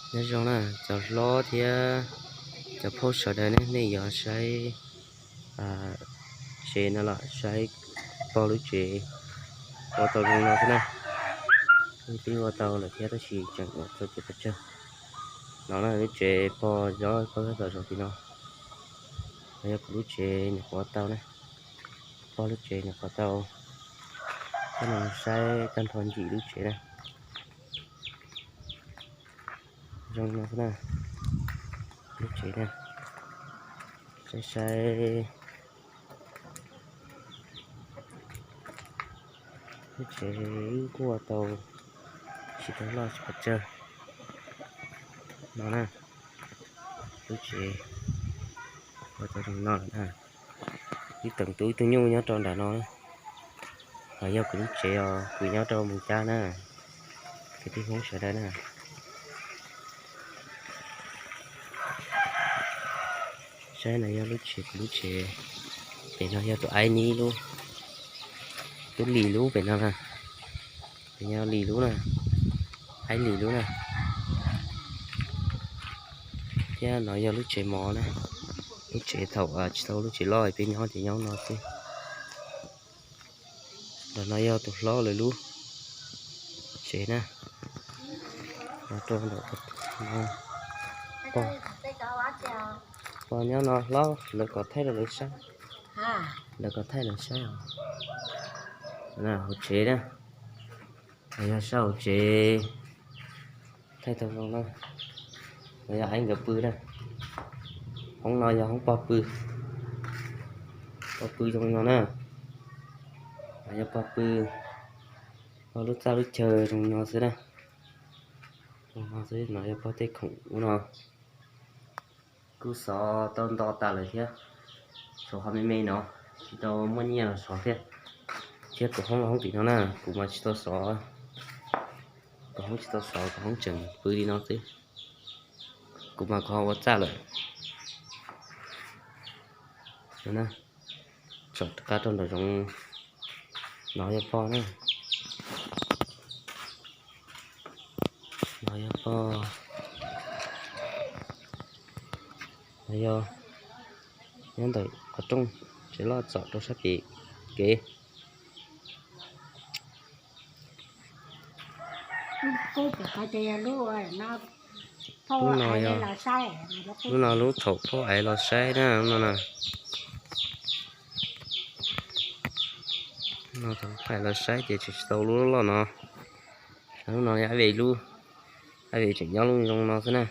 Nyob zoo na cov hlob thiab cov phooj sawv daws ne, nej yuav saib tsev no los saib pog lub tsev ua tau zoo no xwb na. Twb ua tau lawm thiab tab sis tseem ua txoj kev pes tsawg. No na lub tsev pog, pog tom zoo tim no, no yog kuv lub tsev nyuam qhuav tau na. Pog lub tsev nyuam qhuav tau, coj los saib tag nrho ncig lub tsev na. Zoo no xwb na, lub tsev na, saib saib. Lub tsev kuj ua tau tsis tau loj tsis pes tsawg no na. Lub tsev ua tau zoo no lawm na. Ib teem tub ib tug nyuj nyob rau nram no. Ho yog kuv lub tsev os, kuv nyob rau Moos Cab na, kwv tij Hmoob sawv daws na. Saib no yog lub tsev, kuv lub tsev. Pem no yog tus aib nib lub, tub Lis lub pem no na. Pem yog Lis lub na, aib Lis lub na. Thiab no yog lub tsev mov na, lub tsev thaum tsis tau lub tsev loj peb nyob ces nyob no xwb. Ntawm no yog tus hlob lawv lub tsev na. Rau ntawm no, pog nyob no hlob, lawv kom thaij rau lawv saib. Lawv kom thaij lawv saib os. Hauv tsev na, yog sab hauv tsev. Thaij tau zoo na. No yog aib nkawd pw na. Hoob no yog hoob pog pw, pog pw zoo no na. No yog pog pw, pog lub txaj lub chaw zoo no xwb na. Zoo no xwb, no yog pog tej khoom ub no. Kuj xov tau nto tas lawm thiab, tshuav qhov me me no, tsis tau muaj nyiaj los xov thiab. Thiab tus hoob los hoob tim no na, kuv mas tsis tau xov, tus hoob tsis tau xov, tus hoob tseem pw li no xwb. Kuv mas kuv ho ua txaj lawm. Tsom qab rau nram zoov. No yog pog na. No yog pog. No yog nyob ntawm qhov rooj, tsev loj txom rau sab pem kev. Lub no yog, lub no lub thaum phauj aiv los saib na, lub no na. No thaum phauj aiv los saib ces tseem tsis tau lub loj no. Lub no yog aib ve lub, aib ve tseem nyob lub zoo no xwb na.